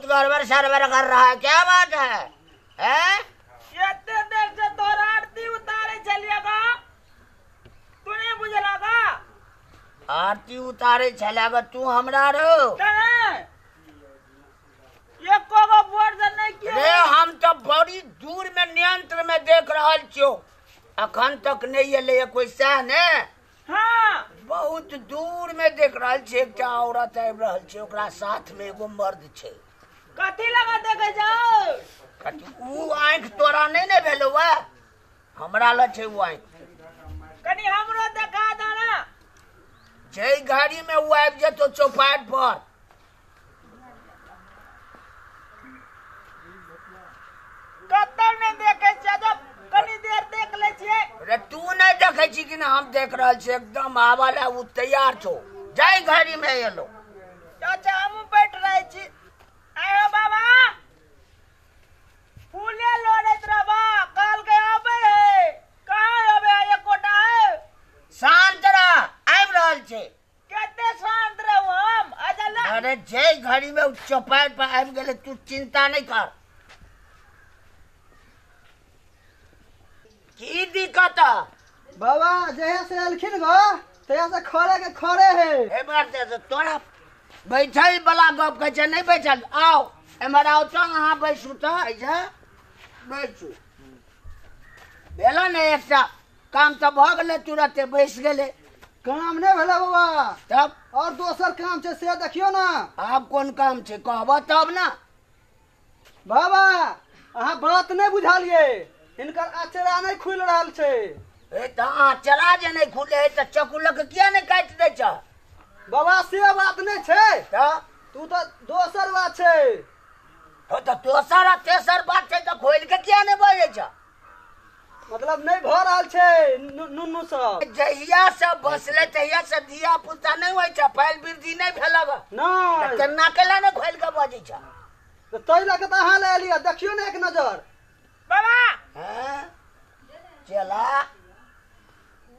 बहुत गड़बड़ सड़बड़ कर रहा है, क्या बात है? हैं? एते देर से तोरा आरती उतारे छलियै गा, तू नहीं बुझला गा? आरती उतारे छला गा तू हमरा रो? एको गो वोट से नहीं किया। रे हम तो बड़ी दूर में नियंत्रण में देख रहल छियो, अखन तक नहीं एलै कोई सह ने। हाँ बहुत दूर में देख रहल छी, एकटा औरत आबि रहल छै, ओकरा साथ में एगो मर्द छै। कथी लगा देखे जाओ? कथी ऊ आँखि तोरा नहीं ने भेलौ वा, हमरा लग छै ऊ आँखि। कनी हमरो देखा दे ना। जै घड़ी में ऊ आबि जेतौ चौपाट पर, कतौ नहीं देखे छियै, जब कनी देर देख लै छियै। अरे तू नहीं देखे छी कि ना, हम देख रहल छी एकदम आवा ला ऊ तैयार छौ, जाय घड़ी में एलो। अच्छा हमहूँ बैठ रहे छी। आयो बाबा, फूले लोड़ैत रहबा, कहलकै आबै है, कहाँ आबै है एकोटा है? शांत रह, आबि रहल छै। कते शांत रहू हम? अच्छा ले। अरे जय घड़ी में ऊ चौपाट पर आबि गेलै, तू चिंता नहीं कर। की दिक्कत है? बाबा जहिया से एलखिन गो तहिया से खड़े के खड़े है। हे बात से तोरा बैठल वाला गप कहै छै, नहीं बैठल। आओ एम्हर आओ तो, अहाँ बैसू तो, ऐसा बैसू। भेलो ने एकटा काम तो भऽ गेलै, तुरते बैस गेलै। काम नहीं भेलै बाबा, तब और दोसर काम छै से देखियो ना। आब कोन काम छै कहबह तब ना। बाबा अहाँ बात नहीं बुझलियै, हिनकर अचरा नहीं खुलि रहल छै। ए तऽ अचरा जे नहीं खुले है तऽ चक्कू लऽ के किया नहीं काटि दै छ? बाबा से बात नहीं छै, तऽ तू तऽ दोसर बात छै। हो तऽ दोसर आ तेसर बात छै तऽ खोलि के किया नहीं बजै छ? मतलब नहीं भऽ रहल छै नुनू सब। जहिया से बसले तहिया से धिया पुता नहीं होइ छ, फैल वृद्धि नहीं भेलक। नहीं केना केला नहीं खोलि के बजै छ? तऽ ताहि लऽ के तऽ अहाँ लए एलियै, देखियौ ने एक नजर। बाबा हैं चला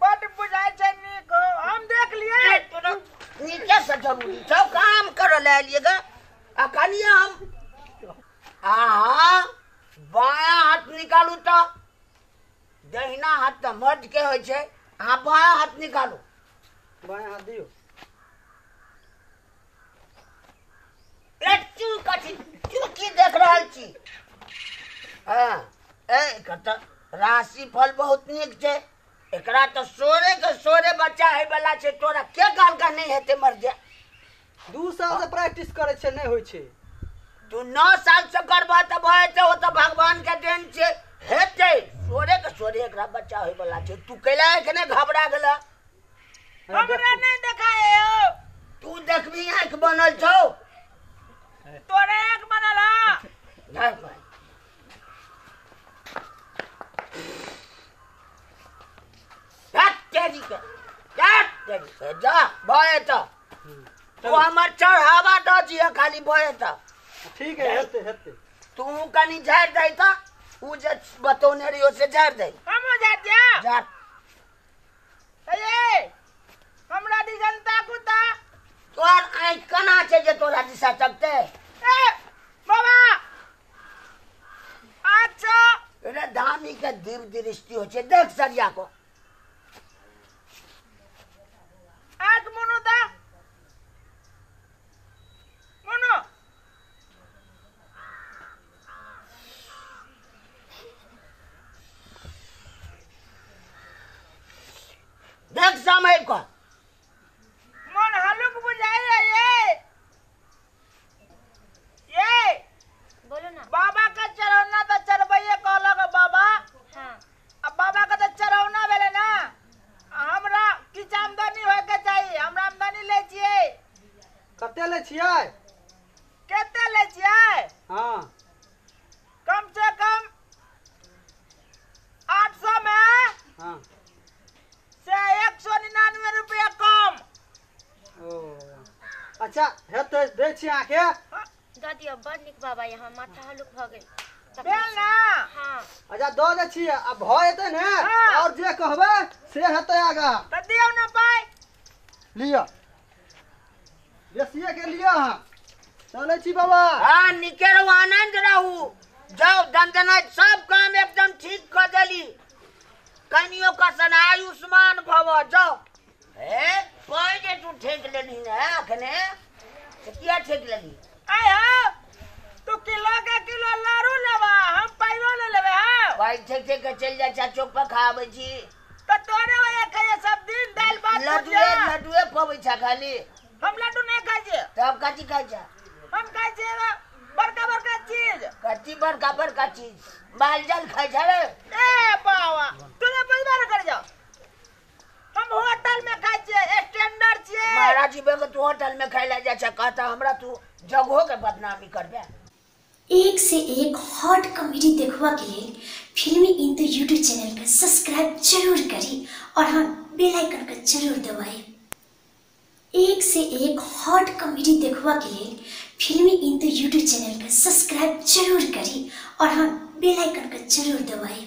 बड बुझाइ छै नीक, हम देख लियै। नीके से जरूरी छौ, काम करऽ लए एलियै ग। अखन हम अहाँ बायाँ हाथ निकालू तऽ, दहिना हाथ तऽ मर्द के होइ छै, अहाँ बायाँ हाथ निकालू। बायाँ हाथ दियौ। रे तू कथी, तू की देख रहल छी? हाँ एकर तऽ राशि फल बहुत नीक छै, एकरा तऽ सोरे के सोरे बच्चा होइ वाला छै, तोरा के कहलका नहीं हेतै मर जा? 2 साल से प्रैक्टिस करै छै, नहीं होइ छै। तू 9 साल से करबह तऽ भऽ जेतै, ओ तऽ भगवान के देन छै, हेतै। सोरे के सोरे एकरा बच्चा होइ वाला छै, तू कैला एखने घबरा गेलह? हमरा नहीं देखाय हो। तू देखबी आँखि बनल छौ। तोरे आँखि बनल हँ। जा भऽ जेतौ, तू हमर चढ़ावा दऽ दिअ खाली, भऽ जेतौ। ठीक है, हेतै हेतै। तू कनी झाड़ि दै तऽ, ऊ जे बतौने रहियो से झाड़ि दै। हमहूँ झाड़ि दिअ? झाड़। हे हमरा दिसन ताकू तऽ। तोहर आँखि केना छै जे तोरा दिशा तकतै? ए बाबा अच्छा। रे धामी के दिव्य दृष्टि होइ छै, देख सरिया को। आँख मुनू तऽ, मुनू। देख समय को। मन हलुक बुझाइए ये। ये बोलो ना। बाबा के चढ़ौना तऽ चढ़बैये कहलक बाबा। हाँ आ बाबा के तऽ चढ़ौना भेलै ना, हमरा किछु आमदनी होइके चाही, हमरा आमदनी लै छियै। कते लै छियै? कते लै छियै? हाँ कम से कम 800 में हाँ से 199 रुपया कम। ओ अच्छा हेतै, दै छी अहाँके। दऽ दियौ, बड़ नीक बाबा, यहाँ माथा हल्लुक भऽ गेल भेल ना? हाँ अच्छा दऽ दै छियै, आ भऽ जेतै ने और जे कहबै से हेतै आगाँ। तऽ दियौ ने पाइ। लिअ, बेसिए के लिअ अहाँ। चलै छी बाबा। हाँ निके रहू, आनंद रहू। जाओ दंदना सब काम एकदम ठीक कर देली। कनियो कसन आयुष्मान भव। जाओ ए पाई जे तू ठेक लेली ने अखने, से किया ठेक लेली? आय हो तू किलो के किलो लारू लेबा, हम पाइयो ले लेबे। हां पाई ठेक ठेक के चल जा चा चौक पर खाबै छी। त तोरे वया खाए सब दिन दाल भात लड्डुए लड्डुए पबै छा खाली। हम लड्डू नहीं खाइ छी। तब कथी खाइ छा? हम खाइ छी बड़का बड़का चीज। कथी बड़का बड़का चीज? माल जाल खाइ छा रे? ए बाबा तू ने बुझबा कर जाओ, हम होटल में खाइ छियै, स्टैंडर्ड छियै। महाराज जी बेग तू होटल में खाइ ला जा छा, कहता हमरा तू जगहो के बदनामी करबे। एक से एक हॉट कॉमेडी देखवा के लिए फिल्मी इंदु यूट्यूब चैनल का सब्सक्राइब जरूर करी और हाँ बेल आइकन का जरूर दबाएं। एक से एक हॉट कॉमेडी देखवा के लिए फिल्मी इंदु यूट्यूब चैनल का सब्सक्राइब जरूर करी और हाँ बेल आइकन का जरूर दबाएं।